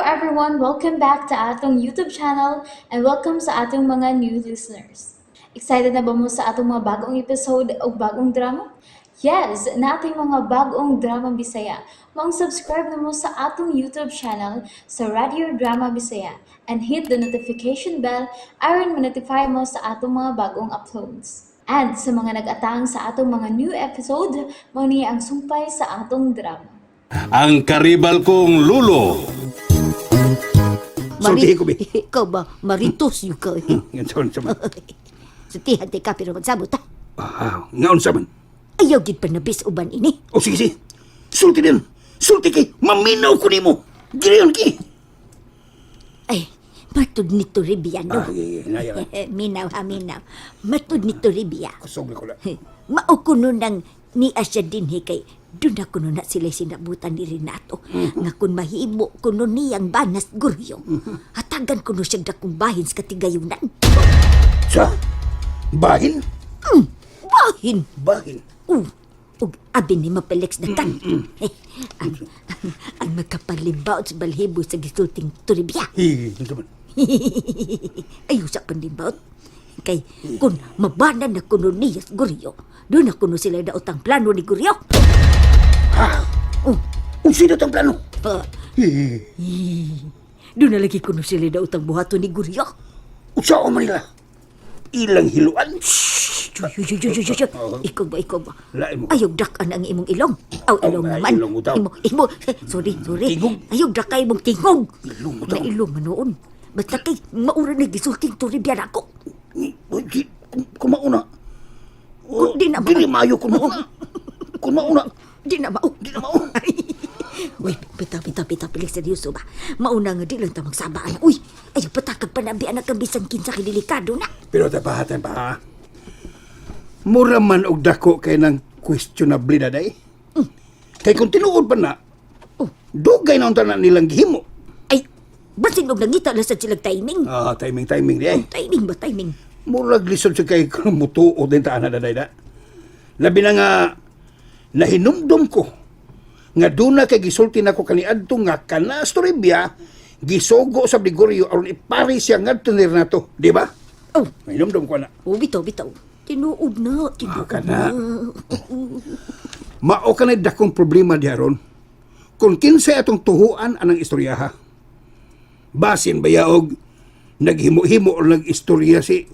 everyone! Welcome back to atong YouTube channel and welcome sa atong mga new listeners. Excited na ba mo sa atong mga bagong episode o bagong drama? Yes, naa tay mga bagong drama Bisaya. Maong subscribe na mo sa atong YouTube channel sa Radio Drama Bisaya and hit the notification bell aron ma-notify mo sa atong mga bagong uploads. And sa mga nag-atang sa atong mga new episode, mao ni ang sumpay sa atong drama. Ang karibal kong lulo. Sultihi ko, bi. Ikaw ba, maritos yung ka. Eh. Ngayon sa man. Sultihan ka pero magsabot ha. Ah, ngaon sa man. Ayaw gid panabis uban ini. O sige, sige. Sulti din. Sulti kay. Maminaw ko nimo. Giriyon ki. Ay, matud ni Toribia, no? Ah, sige, sige. Naya. Minaw ha, minaw. Matud ni Toribia. Kusog na ko na. Mao kuno nang niya siya dinhi kay doon na kuno na sila sinabutan ni Renato nga kun mahimo kuno niyang banas guryo, hatagan kuno siya dakong bahin sa katigayunan. Sa? Bahin? Bahin. Bahin. Ug abi ni Mapelex na kan. Eh, ang makapalibaot sa balhibo sa gisulting Toribia. Hi, unsa man. Ayaw sa panlimbaot. Kay kung mabana na kuno niya sa Guryo, doon na kuno sila daotang plano ni Guryo. Ha? Oh, Unsa daw tang plano? pa, Hi. doon na lagi kuno sila daotang buhaton ni Guryo. Unsa o man nila? Ilang hiluan. Shuy, shuy, shuy, shuy, shuy. Ikaw ba, ikaw ba? Lain mo. Ayaw dakan ang imong ilong. Aw, Aw, ilong ay, naman. ilong utaw. Imo, imo, eh, sorry, sorry. Tingog. Ayaw daka imong tingog. Ilong utaw. Na ilong manoon. Basta kay maura na gisulting Toribia ako. Ni, uy, kung mauna. Oh, Kung di na mao. Dili maayo kung mauna. Kung mauna. Di na mao. Di na mao. Uy, bitaw, bitaw, bitaw, pilig seryoso ba? Mauna nga di lang ta magsaba, ana. Uy, ayaw patakag panabi anak ang bisan kinsa kay delikado na. Pero tapaha, tapaha. Mura man og dako kay nang questionable na day. Kay kung tinuod pa na, Oh. dugay na unta na nilang gihimo. Ay, basin og nangita lang sa silang timing. Ah, timing timing di ay. Timing ba, timing? Murag lisod sa kay kung mutuo din ta ana daday da. Labi na nga nahinumdum ko nga duna kay gisulti nako kaniadto nga kana Toribia gisogo sa Gregorio aron ipari siya ngadto ni Renato, di ba? Oh, Nahinumdum ko na. oh, bitaw, bitaw. Tinuod na, tinuod Ah, kana. na. Mao kanay dakong problema di aron. Kung kinsay atong tuhuan anang istoryaha. Basin ba og naghimo-himo o nag-istorya si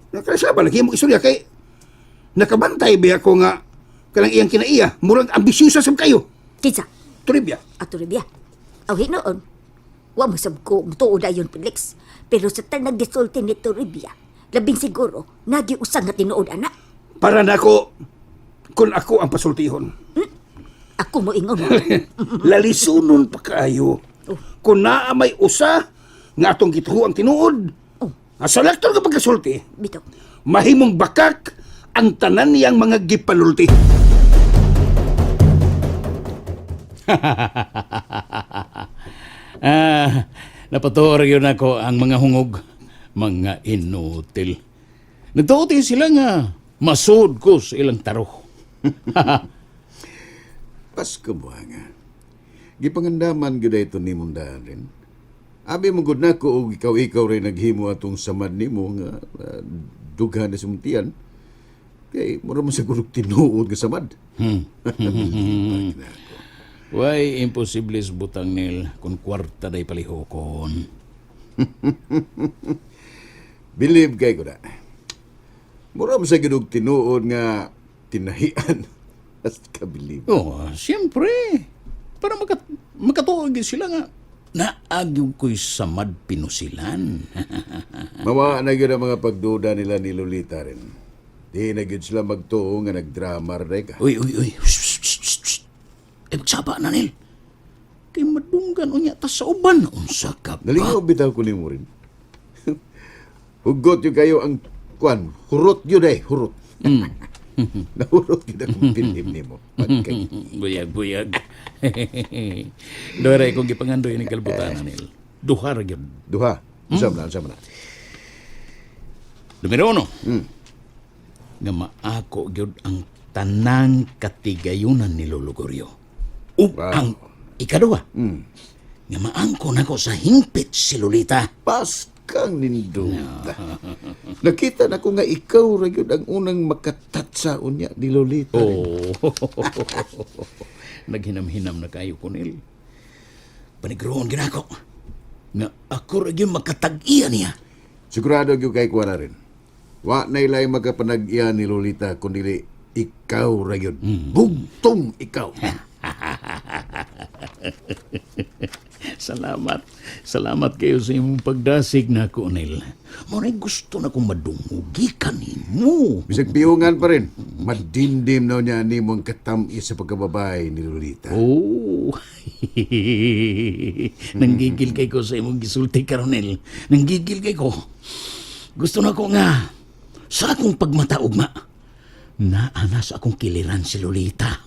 Nakasaba ba naghimo istorya kay nakabantay ba ako nga kanang iyang kinaiya murag ambisyosa sab kayo. Kinsa? Toribia. Ato Ribia. Aw, hinoon. Wa mo sab ko mutuo dayon, Felix. Pero sa tanang gisulti ni Toribia, labing siguro, nagiusang nga tinuod ana. Para nako kung ako ang pasultihon. Ako mo ingon. Lalisunon pa kaayo. Kung naa may usa nga atong gituho ang tinuod. Oh. Nga sa lektor nga pagkasulti, Bitaw. mahimong bakak ang tanan niyang mga gipalulti. Ah, napatuor yun ako ang mga hungog. Mga inutil. Nagtuote sila nga masud ko sa ilang taro. Pasko buhanga. Gipangandaman gyud ito ni mong daan rin. Abi mo gud nako og ikaw-ikaw rin naghimo atong samad nimo nga dughan na sumtian. Kay mura mo siguro tinuod nga samad. Way, imposible sa butang nil kung kwarta day palihokon. Believe kay ko na. Mura mo sa og tinuod nga tinahian. As ka believe. Oh, siyempre. Para makatuog gyud sila nga naagyo ko'y samad pinusilan. Mawa na gyud ang mga pagduda nila ni Lolita rin. Di na gyud sila magtuo nga nagdrama ra ka. Uy, uy, uy. Shh, shh, shh, shh. Eh, magsaba na nil. Kay madunggan unya ta sa uban. Unsa ka ba? Nalingaw bitaw ko nimo rin. Hugot yung kayo ang kwan, hurot yun eh, hurot. Nahurot yun akong pilim nimo. Pagkay. Buyag, buyag. Dore, kung gipangandoy ni kalbutanan nil. Duha ra gyud. Duha. Unsa man na, unsa man na. Numero uno. Nga maako gyud ang tanang katigayunan ni Lolo Goryo. Ug ang ikaduha. Nga maangko nako sa hingpit si Lolita. Paskang nindot. Nakita na ko nga ikaw ra gyud ang unang makatatsa unya ni Lolita. Oh. Naghinam-hinam na kayo ko, Nil. Panigroon ginako. Nga ako ra gyud makatag-iya niya. Sigurado gyud kay kuha na rin. Wa na ilay makapanag-iya ni Lolita kundi ikaw ra gyud. Bugtong ikaw. Salamat. Salamat kayo sa imong pagdasig na ako, Neil. Mo na gusto na kong madungugi kanimo. Bisag piyungan pa rin. Madimdim na niya nimo ang katam-is sa pagkababay ni Lolita. Oh. Nanggigil kay ko sa imong gisulti karon, Neil. Nanggigil kay ko. Gusto na ko nga sa akong pagmataugma. Naa na sa akong kiliran si Lolita.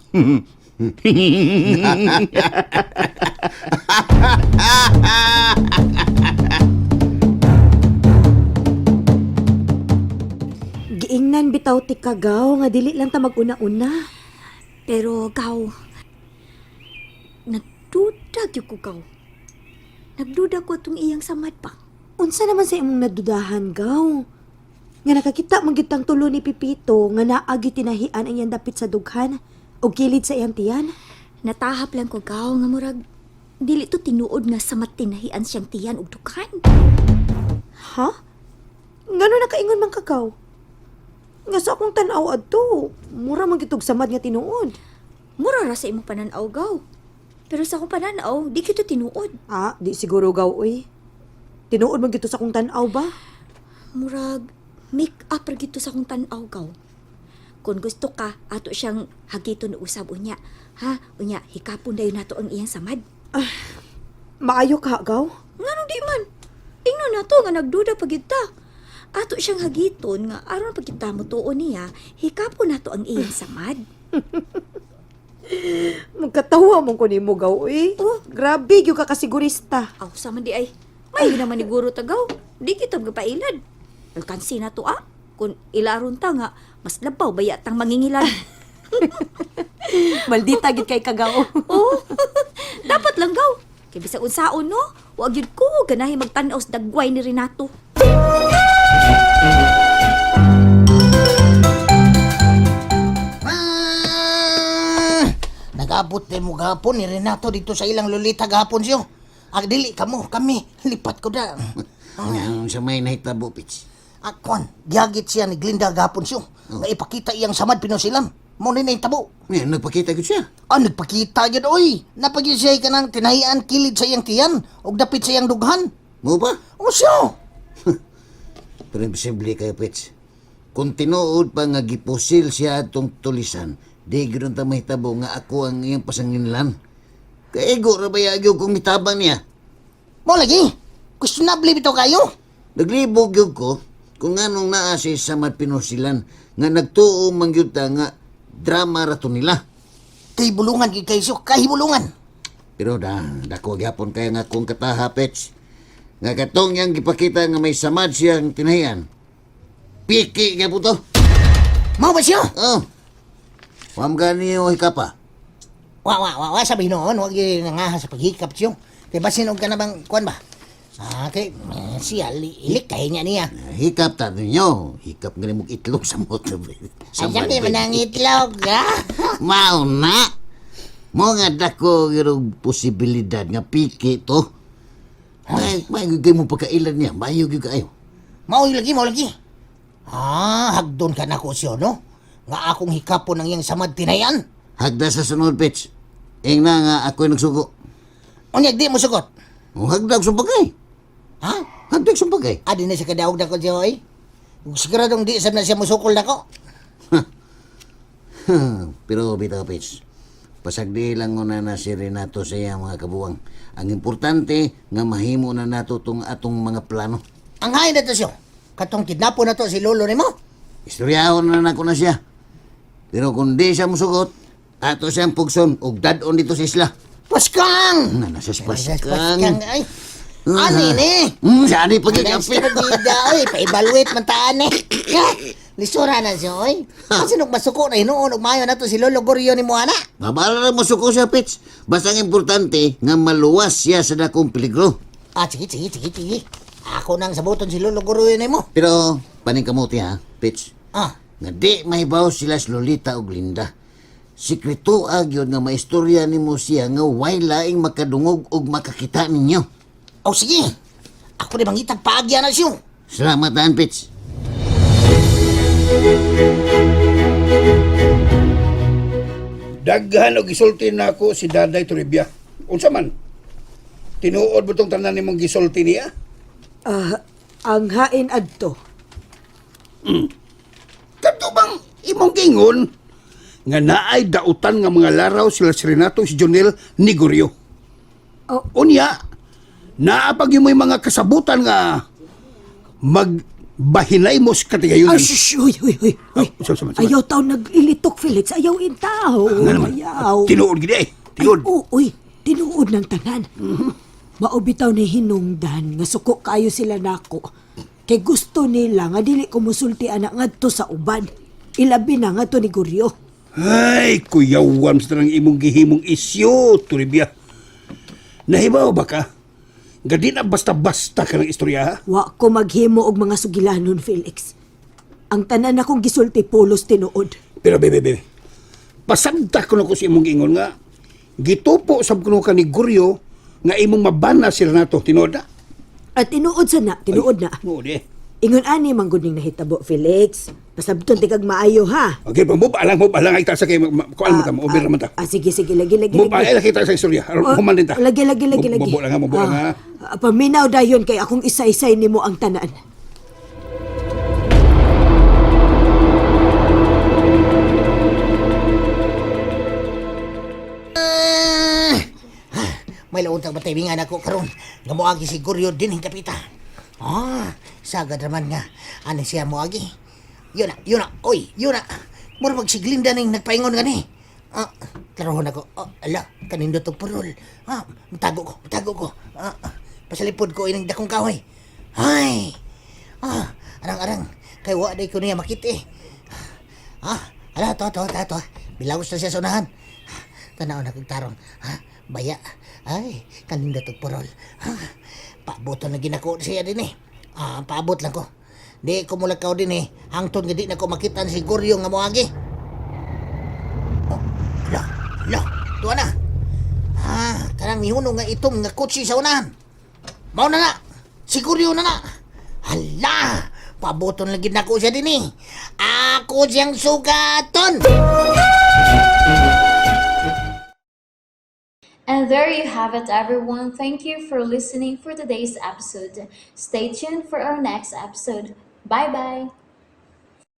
Giingnan bitaw ti kagaw nga dili lang ta maguna-una. Pero gaw, nagduda gyud ko gaw. Nagduda ko atong iyang samad pa. Unsa naman sa imong nadudahan gaw? Nga nakakita man gyud tang tulo ni Pipito nga naa gyud tinahian ang iyang dapit sa dughan o kilid sa iyang tiyan. Natahap lang ko gaw nga murag dili to tinuod nga samad tinahian siyang tiyan og dughan. Ha? Ngano nakaingon man kagaw? Nga sa akong tan-aw adto, mura man gyud tog samad nga tinuod. Mura ra sa imong pananaw gaw. Pero sa akong pananaw, di kito tinuod. Ah, di siguro gaw oy. Tinuod man gyud to sa akong tan-aw ba? Murag make up ra gito sa akong tan-aw gaw. Kung gusto ka, ato siyang hagiton usab unya. Ha? Unya, hikapon dayon nato ang iyang samad. Maayo ka gaw? Nganong di man? Ingno na to nga nagduda pa gyud ta. Ato siyang hagiton nga aron pa gyud ta motuo niya, hikapon nato ang iyang samad. Magkatawa mo ko nimo gaw oy. Oh. Grabe gyud ka kasigurista. Aw, sa man di ay. May naman ni guro tagaw. Di kita magpailad. Alkansi na to ah. Kung ilaron ta nga, mas labaw baya tang mangingilad. Maldita gid kay kagaw. Oo. Dapat lang gaw. Kay bisag unsaon no, wa gyud ko ganahi magtan-aw sa dagway ni Renato. Ah, nag-abot din mo gapon ni Renato dito sa ilang lolita gapon siyo. Ag dili kamo kami lipat ko da. Ang sa may nahitabo, Pits. Akon, giyagit siya ni Glinda gapon siyo. Nga ipakita iyang samad pinusilan. Mo ni nahitabo. Ngayon, nagpakita ko siya. Ah, nagpakita yun, oy. Napagin siya ka ng tinahian kilid sa iyang tiyan ug dapit sa iyang dughan. Mo ba? O siyo. Pero imposible kayo, Pits. Kung tinuod pa nga gipusil siya atong tulisan, di ganoon ta mahitabo nga ako ang iyang pasanginlan. Kaigo ra ba yagyo kung mitabang niya? Mo lagi. Questionable bitaw kayo. Naglibog yun ko kung anong naa si Samad Pinusilan nga nagtuo man gyud ta nga drama ra to nila. Kay bulungan gid kayo siyo, kahibulungan. Pero da, dako gyapon kaya nga akong kataha, Pets. Nga katong yang gipakita nga may samad siyang tinahian. Piki gyapon to. Mao ba siyo? Oh. Wam gani o hikapa. Wa wa wa wa sabi noon, wag yun nga sa paghikap siyo. Kay basin og ka na bang kuan ba? Ah, kay eh, siya ilik kay niya niya. Hikap ta ninyo. Hikap nga mong itlog sa motor. Ay, sabi man ang itlog, ha? Mao na. Mo nga dako yung posibilidad nga piki to. May may gyud mo pagkailan niya. Mayo gyud kaayo. Mao lagi, mao lagi. Ah, hagdon ka na ko siyo, no? Nga akong hikapon ang iyang samad tinayan. Hagda sa sunod, Pets. Ingna nga ako'y nagsugo. Unya, di mo sugot. O hagdag sa bagay. Ha? Hagdag sa bagay. Ah, di na siya kadaog na ko siyo, eh. Ug Siguradong di sab na siya musukol na ko. Pero bitaw, Pets. Pasagdi lang una na si Renato sa iyang mga kabuwang. Ang importante nga mahimo na nato tong atong mga plano. Ang hain na to siyo. Katong kidnapo na to si lolo nimo. Istoryahon na nako na siya. Pero kung di siya musugot, ato siyang pugson og dad-on dito sa isla. Paskang! Na nasa Paskang, paskang. ay. Ani ni? Saan di Ang pagkakapi? bida, oy. Pa-evaluate man taan eh. Lisura na siya, oy. Kasi nung masuko na hinuon, ug maayo na to si Lolo Goryo ni mo, ana. Mabala ra mo suko siya, Pits. Basta ang importante nga maluwas siya sa dakong peligro. Ah, sige, sige, sige, sige. Ako nang sabuton si Lolo Goryo ni mo. Pero paningkamuti ha, Pits. Ah, Nga di mahibaw sila sa Lolita ug Linda. Sikreto agyon nga maistorya nimo siya nga way laing makadungog ug makakita ninyo. oh, sige. Ako ni mangitag paagya na siya. Salamat daan, Pits. Daghan og gisulti nako si Daday Toribia. Unsa man? Tinuod ba tong tanan nimong gisulti niya? Ah, ang hain adto. Kadto bang imong gingon nga naay dautan nga mga laraw sila si Renato si Jonel ni Gorio. Oh. Unya, naa pag mo'y mga kasabutan nga magbahinay mo sa katigayonan. Ay, shush, uy, uy, uy. Uy. Oh, sama, sama, sama. Ayaw taw nag-ilitok, Felix. Ayaw intaw. Nga naman, Ayaw. tinuod gid eh. Tinuod. Ay, oo, uy. Tinuod ng tanan. Maubitaw ni hinungdan nga suko kayo sila nako. Kay gusto nila nga dili ko musulti ana ngadto sa uban. Ilabi na ngadto ni Guryo. Ay, kuyawan sa tanang imong gihimong isyu, Toribia. Nahibaw ba ka? Nga di na basta-basta ka ng istorya, ha? Wa ko maghimo og mga sugilanon, Felix. Ang tanan akong gisulti pulos tinuod. Pero bebe, bebe, pasagda ko na ko sa imong ingon nga, gitupo sab kuno ka ni Guryo nga imong mabana si Renato, tinuod na? At tinuod sa na, tinuod na. Tinuod eh. Ingon ani man gud ning nahitabo, Felix. Pasabton ti kag maayo ha. Okay, pa mo alang ay ta sa kay kuan man ta, mo naman ta. Ah, sige sige, lagi lagi. Mo lagi. ay kita sa istorya. Aron Oh, human din ta. Lagi lagi lagi lagi. Mo lang ha, mo lang ha. Ah, paminaw dayon kay akong isa-isay nimo ang tanan. May launtang matibingan ako karon nga moagi si Goryo din hingkapita. Ah, sagad raman nga. Ano siya moagi? Yun na, yun na, oy, yun na. Mura pag si Glinda ning nagpaingon gani. Ah, klarohon ako. Oh, ala, kanindot og purol. Ah, matago ko, matago ko. Ah, ah, pasalipod ko ining dakong kahoy. Ay, ah, arang-arang. Kay wa day ko niya makita eh. Ah, ala, to, to, to, to. Bilawos na siya sa unahan. Tanaw na kong tarong. Ha? Baya. Ay, kaninda tog purol. Ha? Paabot na ginako siya din eh. Ah, paabot lang ko. Di ko mulakaw din eh. Hangtod nga di na ko makita si Goryo nga moagi. Oh, la, la, tuwa na. Ah, kanang mihunong nga itom nga kotse sa unahan. Mao na na. Si Goryo na na. Hala, paboton lagi nako siya din eh. Ako siyang sugaton. And there you have it, everyone. Thank you for listening for today's episode. Stay tuned for our next episode. Bye bye.